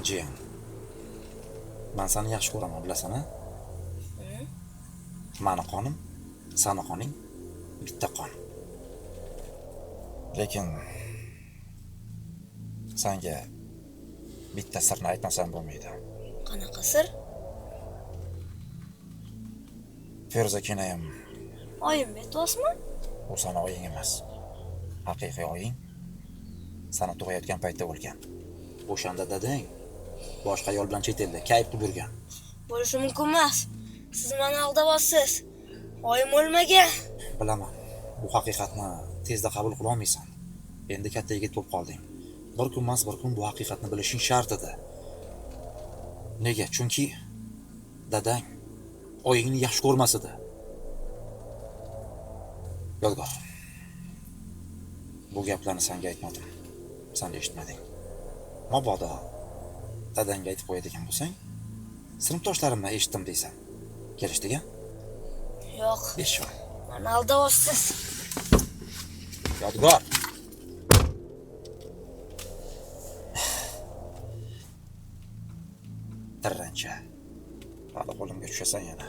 Jiyan. Men seni yaxshi ko'raman, bilasan-a? Mani qonim, sani qoning bitta qon. Lekin senga bitta sirni aytmasam bo'lmaydi. Qanaqa sir? Feruza kenayam Oyim aytyapsizmi? U sani oying emas. Haqiqiy oying sani tug'ayotgan paytda o'lgan. O'shanda dadang boshqa ayol bilan chet elda kayf qilib yurgan. Bo'lishi mumkin emas. Siz meni aldayapsiz. Oyim o'lmagan. Bilaman, bu haqiqatni tezda qabul qila olmaysan. Endi katta yigit bo'lib qolding. Bir kun emas, bir kun bu haqiqatni bilishing shart edi. Nega? Chunki dadang oyingni yaxshi ko'rmas edi. Yodgor, bu gaplarni senga aytmadim. Sen eshitmading. Mabodo dadangga aytib qo'yadigan bo'lsang, sinfdoshlarimdan eshitdim deysan. Kelishdik-a? Yo'q. Eshon. Meni aldayapsiz. Yodgor. Tirrancha. Hali qo'limga tushasan yana.